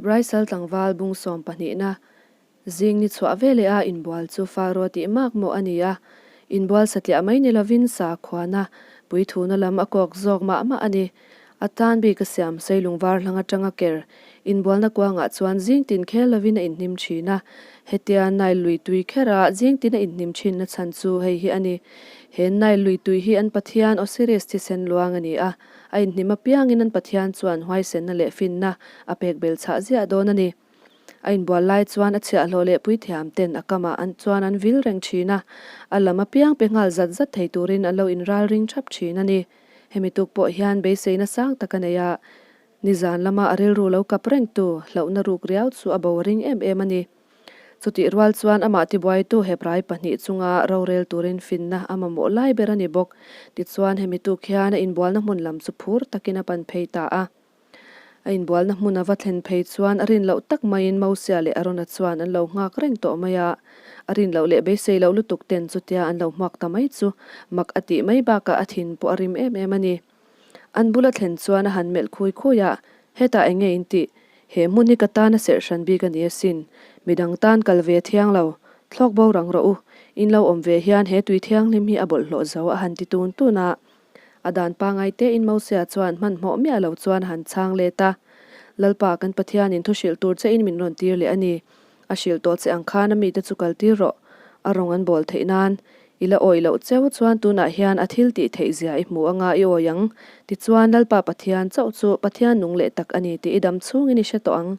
Hebrai sal tlangval bung sawm pahnihna zing ni chhuah ve leh a inbual chu Faro tih mak mawh a ni a, inbual satliah mai ni lovin sakhuana puithuna lam a kawk zawk mah mah a ni. A tan bik a siam seilung var hlang atanga ker inbualna kuangah chuan zing tin khel lovin a inhnim thin a, hetia Nile lui tui khera zing tin a inhnim thinna chhan chu hei hi a ni. He Nile lui tui hi an pathian Osiris thisen luang a ni a, A inhnim apiangin an Pathian chuan huaisenna leh finna a pek bel chhah ziah dawn a ni. A inbual lai chuan a chhiahhlawh leh puithiam ten a kamah an chuan an vil reng thin a, a lam apiang pe nghal zat zat thei turin an lo inral ring thap thin a ni. Hemi tuk pawh hian beiseina sang tak a nei a, nizan lama a rilru lo kap rengtu hlauhna ruk riau chu a bo ring em em a ni. Chutih rual chuan amah tibuaitu Hebrai pahnih chunga rorel turin finna a mamawh lai ber a ni bawk. Tichuan hemi tuk hian a inbualna hmun lam chu phur takin a pan phei ta a. A inbualna hmun a va thlen phei chuan a rin loh tak maiin Mosia leh Arona chuan an lo nghak reng tawh mai a. A rin loh leh beisei loh lutuk ten chutia an lo hmuak ta mai chu mak a tih mai bakah a thin pawh a rim em em a ni. An bula thlen chuan a han melh khui khui a, Hetah eng nge in tih? He hmun hi ka tan a serh hran bik a ni asin. Midang tan kal ve thiang lo. Thlawk bo rang rawh u. In lo awm ve hian he tui thianghlim hi a bawlhhlawh zo a han ti tun tun a. A dan pangai tein Mosia chuan hmanhmawh miah lo chuan a han chhang let a. Lalpa kan Pathianin thu hrilh tur che in min rawn tir leh a ni. A hrilh tawh che ang khan a mite chu kal tir rawh. A rawng an bawl theih nan. I la awih loh cheu chuan tunah hian a thil tih theih zia i hmu anga i awi ang. Tichuan Lalpa Pathian chauh chu Pathian nung leh tak a ni tih i dam chhungin i hre tawh ang.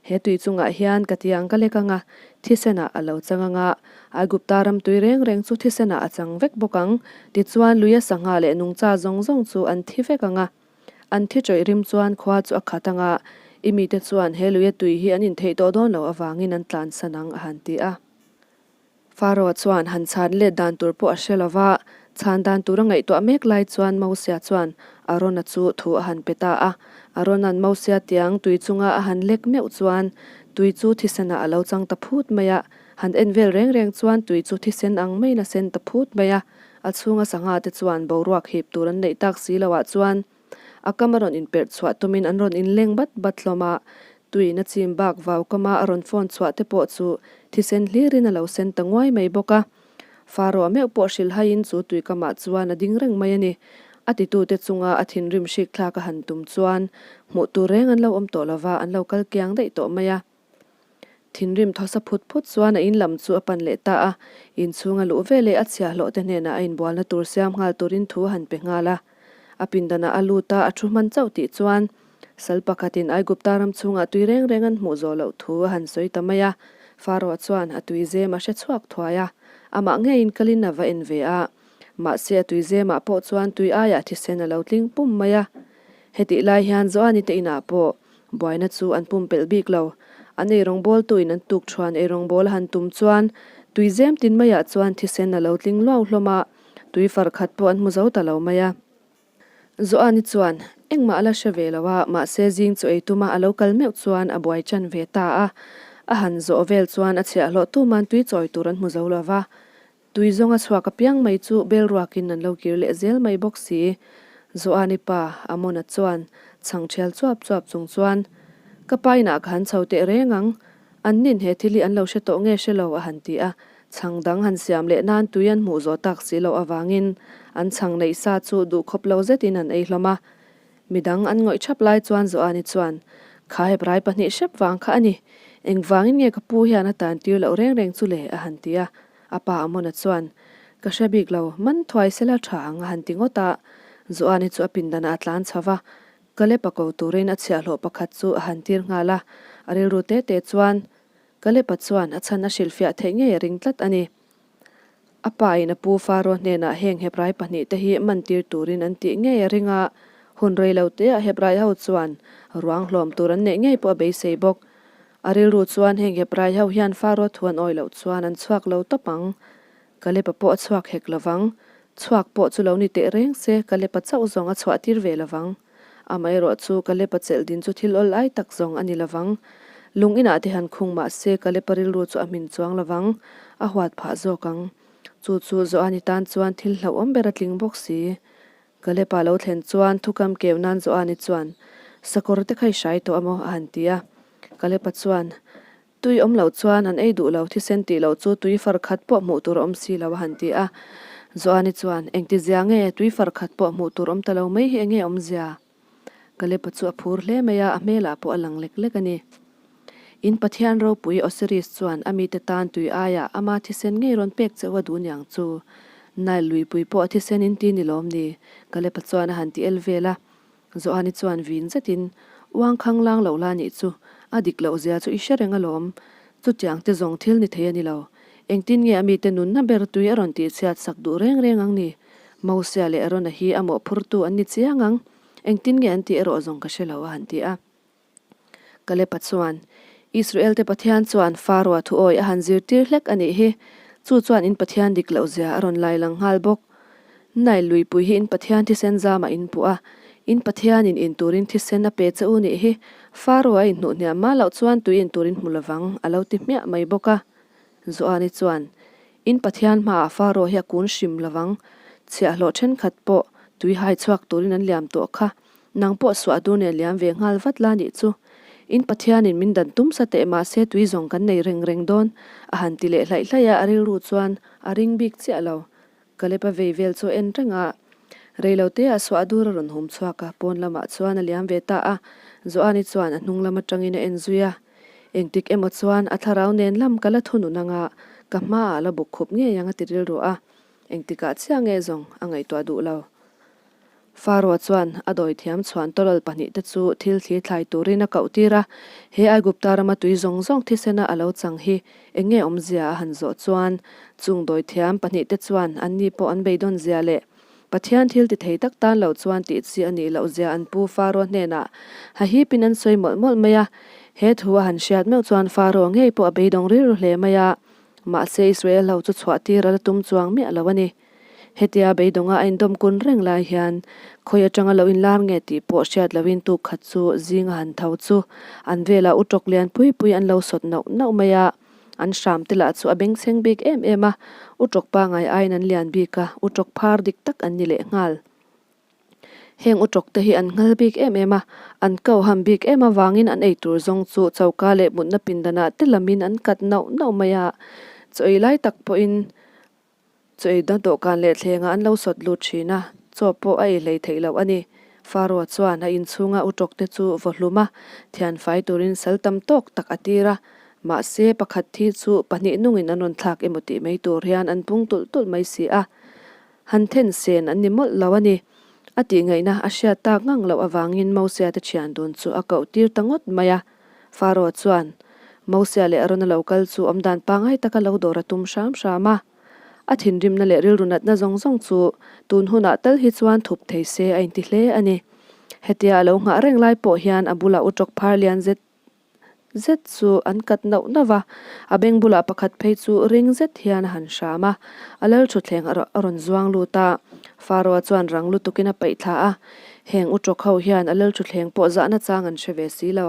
He tui chungah hian ka tiang ka lek anga thisenah a lo chang anga Aigupta ram tui reng reng chu thisenah a chang vek bawk ang. Tichuan luia sangha leh nungcha zawng zawng chu an thi vek anga. An thi chawih rim chuan khua chu a khat anga i mite chuan he luia tui hi an intheih tawh dawn loh avangin an tlansan ang a han ti a. Pharaoh chuan han chhan let dan tur pawh a hre lo va, chhan dan tur a ngaihtuah mek lai chuan Mosia chuan Arona chu thu a han pe ta a. Arona'n Mosia tiang tui chunga a han lek meuh chuan tui chu thisenah a lo chang ta phut mai a, han en vel reng reng chuan tui chu thisen ang maiin a sen ta phut mai a. A chhunga sangha te chuan boruak hip tur an neih tak si loah chuan a kam a rawn inperh chhuah tumin an rawn inleng bat bat hlawm a, tuiin a chim bak vau kama a rawn phone chhuah te pawh chu thisen hlirin a lo sen ta nguai mai bawk a. Pharaoh meuh pawh hrilhaiin chu tui kamah chuan a ding reng mai a ni. A titute chunga a thinrim hrik thlak a han tum chuan hmuh tur reng an lo awm tawh lova an lo kal kiang daih tawh mai a. Thinrim thawsa phut phut chuan a in lam chu a pan leh ta a, inchhung a luh veleh a chhiahhlawh te hnenah a inbualna tur siam nghal turin thu a han pe nghal a. A pindanah a lut a, a thu hman chauh tih chuan sal pakhatin Aigupta ram chhungah tui reng reng an hmuh zawh loh thu a han sawi ta mai a. Pharaoh chuan a tui zem a hre chhuak thuai a, amah ngeiin kalin a va en ve a. Mahse a tui zemah pawh chuan tui aiah thisen a lo tling pum mai a. Hetih lai hian Joani te inah pawh Buaina chu an pumpelh bik lo. An eirawngbawltuin an tuk thuan eirawngbawl a han tum chuan tui zem tin maiah chuan thisen a lo tling luau hlawm a, tui far khat pawh an hmu zo ta lo mai a. Joani chuan engmah a la hre ve lo a, mahse zing chu ei tuma a lo kal meuh chuan a buai chan ve ta a. A han zawh vel chuan a chhiahhlawh tuman tui chawi tur an hmu zo lo va. Tui zawnga chhuak apiang mai chu bel ruakin an lo kir leh zel mai bawk si. Joani pa, Amona chuan chhang thial chuap chuap chung chuan, Ka pa inah ka han chho teh reng ang, an nin he thil hi an lo hre tawh nge hre lo a han ti a, chhang dang han siam leh nan tui an hmuh zawh tak si loh avangin an chhang neih sa chu duhkhawp lo zetin an ei hlawm a. Midang an ngawih thap lai chuan Joani chuan, Kha Hebrai pahnih hrep vang kha a ni, engvangin nge ka pu hian a tan tir loh reng reng chu le? a han ti a. A pa Amona chuan, Ka hre bik lo, man thuai sela tha ang a han ti ngawt a. Joani chu a pindanah a tlan chho va, Kalepa ko turin a chhiahhlawh pakhat chu a han tir nghal a. A rilru te te chuan, Kalepa chuan a chhan a hrilhfiah theih ngei a ring tlat a ni. A pa in a pu Faro hnenah heng Hebrai pahnih te hi man tir turin an tih ngei a ring a, hun rei lo teah Hebrai ho chuan ruang hlawm tur an neih ngei pawh a beisei bawk. A rilru chuan heng Hebrai ho hian Faro thu an awi loh chuan an chhuak lo tawp ang. Kalepa pawh a chhuak hek lovang. Chhuak pawh chu lo ni teh reng se Kalepa chauh zawng a chhuah tir ve lovang. Amaherawh chu Kalepa chelh din chu thil awl ai tak zawng a ni lovang. Lung inah te han khung mah se Kalepa rilru chu a hmin chuang lovang, a huat phah zawk ang. Chu chu Joani tan chuan thil hlauhawm ber a tling bawk si. Kalepa lo thlen chuan thukam keu nan Joani chuan, Sakawr te kha i hrai tawh a maw? a han ti a. Kalepa chuan, Tui awm loh chuan an ei duh lo, thisen tih loh chu tui far khat pawh hmuh tur a awm si lo a han ti a. Joani chuan, Engti zia nge, tui far khat pawh hmuh tur awm ta lo mai hi enge awmzia? Kalepa chu a phur hle mai a, a hmelah pawh a lang lek lek a ni. In Pathian ropui Osiris chuan a mite tan tui aiah ama thisen ngei rawn pek cheuh a duh niang chu. Nile luipui pawh a thisen in ti ni lawm ni? Kalepa chuan a han ti el vel a. Joani chuan vin zetin, Uang khang lang loh la nih chu, a dik loh zia chu i hre reng alawm. Chutiang te zawng thil ni thei a ni lo. Engtin nge a mite nunna ber tui a rawn tihchhiat sak duh reng reng ang ni? Mosia leh Arona hi a mawhphurtu an ni chiang ang. Engtin nge an tih erawh zawng ka hre lo a han ti a. Kalepa chuan, Israelte Pathian chuan Faroa thu awi a han zirtir hlek a nih hi. Chu chuan in Pathian dik loh zia a rawn lai lang nghal bawk. Nile luipui hi in Pathian thisen zamah in puh a, in Pathianin in turin thisen a pe che u nih hi. Faroa a inhnuh hniam mah loh chuan tui in turin hmu lovang, a lo ti hmiah mai bawk a. Joani chuan, In Pathian hmaah Faro hi a kun hrim lovang, chhiahhlawh thenkhat pawh tui hai chhuak turin an liam tawh kha, nang pawh suah dur nen liam ve nghal vat la nih chu. In Pathianin min dan tum sa teh mahse tui zawng kan nei reng reng dawn, a han ti leh hlaih hlaih a, a rilru chuan a ring bik chiah lo. Kalep a vei vel chu a en reng a, reiloteah suah dur a rawn hum chhuak a, pawn lamah chuan a liam ve ta a, Joani chuan a hnung lam atangin a en zui a. Engtik emaw chuan a thlarau nen lam ka la thunun anga, ka hmaah a la buk khup ngei ang a ti rilru a, engtikah chiah nge zawng a ngaihtuah duh lo. Faroa chuan a dawithiam chhuan tawlal pahnihte chu thil thli thlai turin a koh tir a, he Aigupta rama tui zawng zawng thisena a lo chang hi eng nge awmzia a han zawh chuan chung dawithiam pahnihte chuan anni pawh an beidawn zia leh Pathian thil ti thei tak tan loh chuan tih chi a nih loh zia an pu Faroa hnenah hahipin an sawi mawlh mawlh mai a. He thu a han hriat meuh chuan Faroa ngei pawh a beidawng rilru hle mai a, mahse Israel ho chu chhuah tir a la tum chuang miah lo a ni. Hetia beidawnga a indawm kun reng lai hian khawi atanga lo inlar nge tih pawh hriat lohin tuk khat chu zing a han tho chu an velah u tawk lian pui pui an lo sawt nauh nauh mai a, an hram te lah chu a bengchheng bik em em a, u tawk pangai aiin an lian bik a, u tawk phar dik tak an ni leh nghal. Heng u tawk te hi an nghal bik em em a, an ko ham bik em avangin an ei tur zawng chu choka leh mutna pindanah te lamin an kat nauh nauh mai a, chaw ei lai tak pawhin Chaw ei na dawhkan leh thlengah an lo sawt lut thin a, chaw pawh a ei hlei theih loh a ni. Faroa chuan a inchhunga u tawkte chu vaw hlum a, thian fai turin sal tam tawk tak a tir a. Mahse, pakhat thi chu pahnih nungin an rawn thlak emaw tih mai tur hian an pung tulh tulh mai si a. Han then sen an ni mawlh lo a ni. A tihngaihna a hriat tak ngang loh avangin Mosia te thian dun chu a koh tir ta ngawt mai a. Faroa chuan Mosia leh Arona lo kal chu awmdan pangai taka lo dawr a tum hram hram a. A thinrimna leh rilru natna zawng zawng chu tun hunah tal hi chuan thup thei se a inti hle a ni. Hetia a lo nghah reng lai pawh hian a bulah u tawk phar lian zet zet chu an kat nauh nauh a, a beng bulah pakhat phei chu ring zet hian a han hram a, a lal thutthleng a rawn zuang lut a. Faroa chuan rang lutukin a paih thla a, heng u tawk ho hian a lal thutthleng pawh zahna chang an hre ve si lo.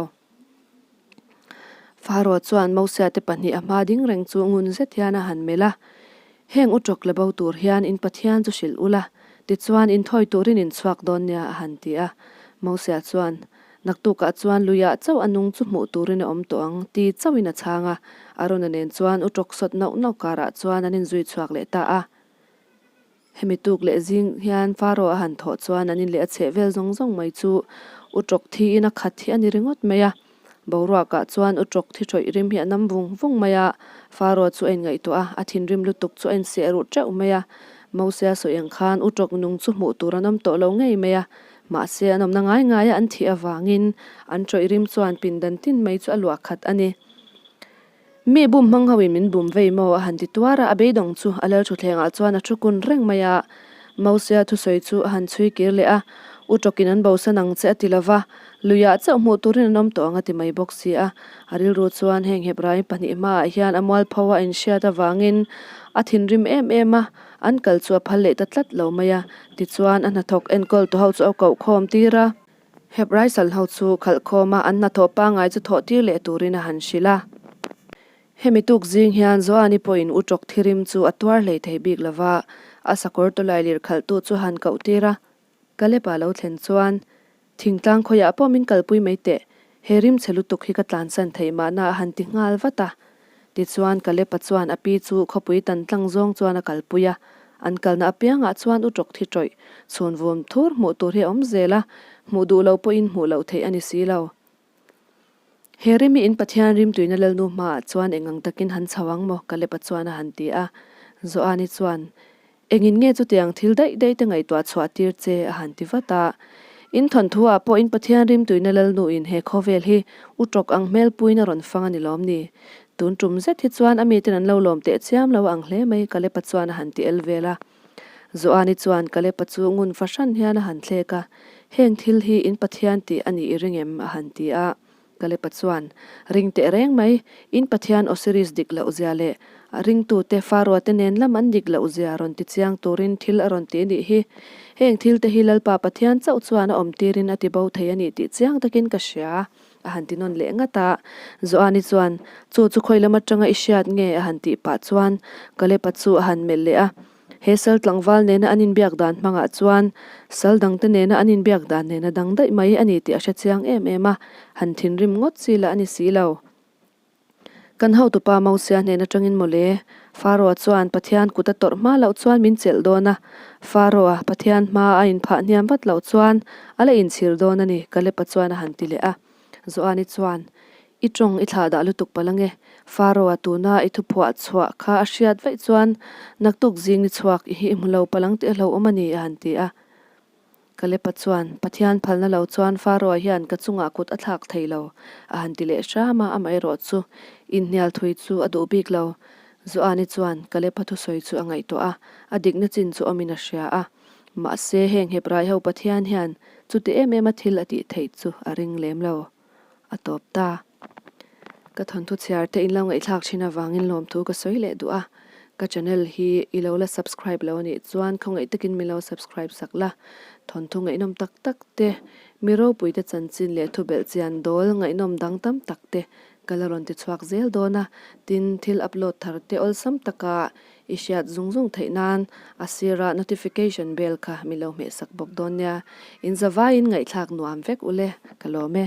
Faroa chuan Mosia te pahnih a hma ding reng chu ngun zet hian a han melh a, Heng u tawk la bo tur hian in Pathian chu hrilh ula, tichuan in thawi turin in chhuak dawn nia a han ti a. Mosia chuan, Naktukah chuan luiah chauh a nung chu hmuh turin a awm tawh ang, ti chauhin a chhang a. Arona nen chuan u tawk sawt nauh nauh karah chuan an inzui chhuak leh ta a. Hemi tuk leh zing hian Faro a han thawh chuan an in leh a chheh vel zawng zawng mai chu u tawk thiin a khat hi a ni ringawt mai a. Boruakah chuan u tawk thi ṭawih rim hi a nam vung vung mai a, Faro chu a inngaihtuah a, a thinrim lutuk chu a inseh ruh ṭeuh mai a. Mosia sawi ang khan u tawk nung chu hmuh tur an awm tawh lo ngei mai a, mahse an awmna ngai ngaia an thih avangin an ṭawih rim chuan pindan tin mai chu a luah khat a ni. Mi bum hmang ho in min bum vei maw a han ti tuar a, a beidawng chu a lal thutthlengah chuan a thu kun reng mai a. Mosia thusawi chu a han chhui kir leh a, U tawkin an bosan ang che a ti lova, luiah chauh hmuh turin an awm tawh ang a ti mai bawk si a. A rilru chuan heng Hebrai pahnih hmaah hian a mualpho a inhriat avangin a thinrim em em a, an kal chu a phal leh ta tlat lo mai a. Tichuan a hnathawk enkawl tu ho chu a koh khawm tir a. Hebrai salho chu khalh khawm a, an hnathawh pangngai chu thawh tir leh turin a han hrilh a. Hemi tuk zing hian Joani pawhin u tawk thirim chu a tuar hlei thei bik lo va, a sakawr tawlailir khalhtu chu han koh tir a. Kalep-a lo thlen chuan, Thingtlang khawiah pawh min kalpui mai teh. He rim chhe lutuk hi ka tlansan theih mahna a han ti nghal vat a. Tichuan Kalepa chuan a pi chu khawpui tan tlang zawng chuan a kalpui a, an kalna apiangah chuan u tawk thi tawih, chhun vum thur hmuh tur hi a awm zel a, hmuh duh loh pawhin hmuh loh theih a ni si lo. He rim hi in Pathian rim tuina Lalnu hmaah chuan eng ang takin han chho ang maw? Kalepa chuan a han ti a. Joani chuan, Engin nge chutiang thil daih daih te ngaihtuah chhuah tir che? a han ti vat a. In thawnthu ah pawh in Pathian rim tuina Lalnuin he khawvel hi u tawk ang hmel puiin a rawn fang a ni lawm ni? Tun tum zet hi chuan a miten an lo lawm teh chiam lo ang hle mai Kalepa chuan a han ti el vel a. Joani chuan Kalepa chu ngun fahran hian a han thlek a, Heng thil hi in Pathian tih a nih i ring em? a han ti a. Kalepa chuan, Ring teh reng mai, in Pathian Osiris dik loh zia leh a ringtute Faroa te nen lam an dik loh zia rawn ti chiang turin thil a rawn ti nih hi. Heng thil te hi Lalpa Pathian chauh chuan a awm tirin a ti bo thei a ni tih chiang takin ka hria. A han ti nawn leh ngat a. Joani chuan, Chu chu khawi lam atanga i hriat nge? a han tih pah chuan Kalepa chu a han melh leh a. He sal tlangval nena an inbiak dan hmangah chuan sal dangte nena an inbiak dan nena dang daih mai a ni tih a hre chiang em em a, han thinrim ngawt chi lah a ni si lo. Kan hotupa Mosia hnen atangin mawle, Pharaoh-a chuan Pathian kut a tawrh hma loh chuan min chelh dawn a, Pharaoh-a Pathian hma a inphah hniam vat loh chuan a la inchhir dawn a ni, Kalepa chuan a han ti leh a. Joani chuan, I tawng i thlah dah lutuk palh ange, Pharaoh-a tuna i thuphuah chhuah kha a hriat vaih chuan naktuk zing ni chhuak i hi i hmu lo palh ang tih a hlauhawm a ni, a han ti a. Kalepa chuan, Pathian phalna lo chuan Pharaoh hian ka chungah kut a thlak thei lo, a han ti leh hram a, amaherawh chu inhnial thui chu a duh bik lo. Joani chuan Kalepa thusawi chu a ngaihtuah a, a dikna chin chu awmin a hria a. Mahse, heng Hebraiho Pathian hian chuti em em a thil a tih theih chu a ring lem lo. A tawp ta. Ka thawnthu chhiar te in lo ngaihthlak thin avangin lawmthu ka sawi leh duh a, ka channel hi i lo la subscribe lo anih chuan khawngaih takin min lo subscribe sak la, thawnthu ngaihnawm tak tak te, mi ropui te chanchin leh thubelh chian dawl ngaihnawm dang tam tak te ka la rawn ti chhuak zel dawn a, tin thil upload thar te awlsam taka i hriat zung zung theih nan a sira notification bell kha min lo hmeh sak bawk dawn nia, in zavaiin ngaihthlak nuam vek ule, ka lawm e.